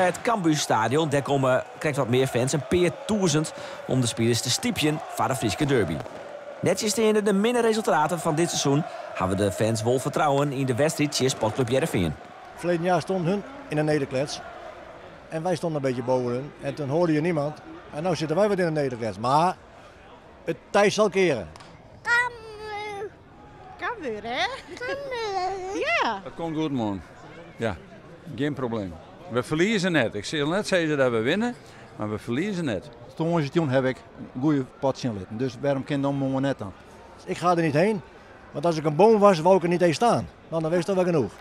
Nei it Cambuurstadion. Dêr komme krekt wat mear fans, in pear tûzen, om de spilers te stypjen foar de Fryske derby. Nettsjinsteande de minne resultaten fan dit seizoen hawwe de fans wol fertrouwen yn de wedstriid tsjin Sportklup Hearrenfean. Verleden jaar stonden hun in de nederklets. En wij stonden een beetje boven hun. En toen hoorde je niemand. En nu zitten wij weer in de nederklets. Maar het tij zal keren. Cambuur. Cambuur, hè? Cambuur. Ja. Dat komt goed, man. Ja, geen probleem. We ferlieze net. Ik sil net sizze dat we winne, mar we ferlieze net. Tongersdeitejûn ha ik in goede pot sjen litten. Dus wêrom kin dan moarn net dan? Ik ga er niet heen. Want als ik een boom was, wou ik er niet eens staan. Nou, dan wist dat wel genoeg.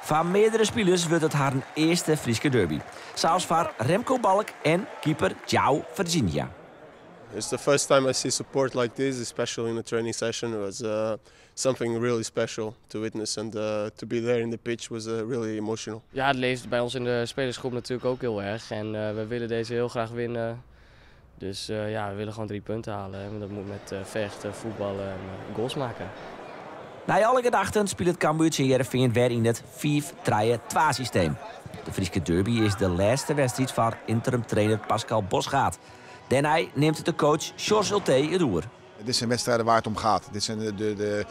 Foar meardere spilers wurdt it harren earste Fryske derby. Sa as foar Remco Balk en keeper João Virginia. It's the first time I see support like this, especially in a training session. It was something really special to witness and to be there in the pitch was really emotional. Ja, het leeft bij ons in de spelersgroep natuurlijk ook heel erg. En we willen deze heel graag winnen. Dus ja, we willen gewoon drie punten halen. En dat moet met vechten, voetballen en goals maken. Nei alle gedachten spilet Cambuur tsjin Hearrenfean wer yn it 5-3-2 systeem. De Fryske derby is de lêste wedstriid foar interim-trainer Pascal Bosschaart. Dêrnei nimt de coach Sjors Ultee it oer. Dit zijn wedstrijden waar het om gaat. Dit zijn de,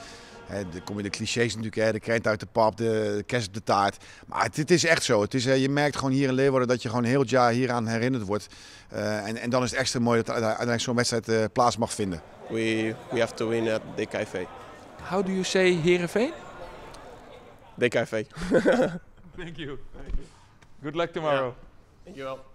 hè, de, kom je de clichés natuurlijk, hè, de krent uit de pap, de kers op de taart. Maar het is echt zo. Je merkt gewoon hier in Leeuwarden dat je gewoon heel het jaar hieraan herinnerd wordt. En dan is het extra mooi dat er uiteindelijk zo'n wedstrijd plaats mag vinden. We have to win at DKV. How do you say Heerenveen? DKV. Thank you. Good luck tomorrow. Dankjewel.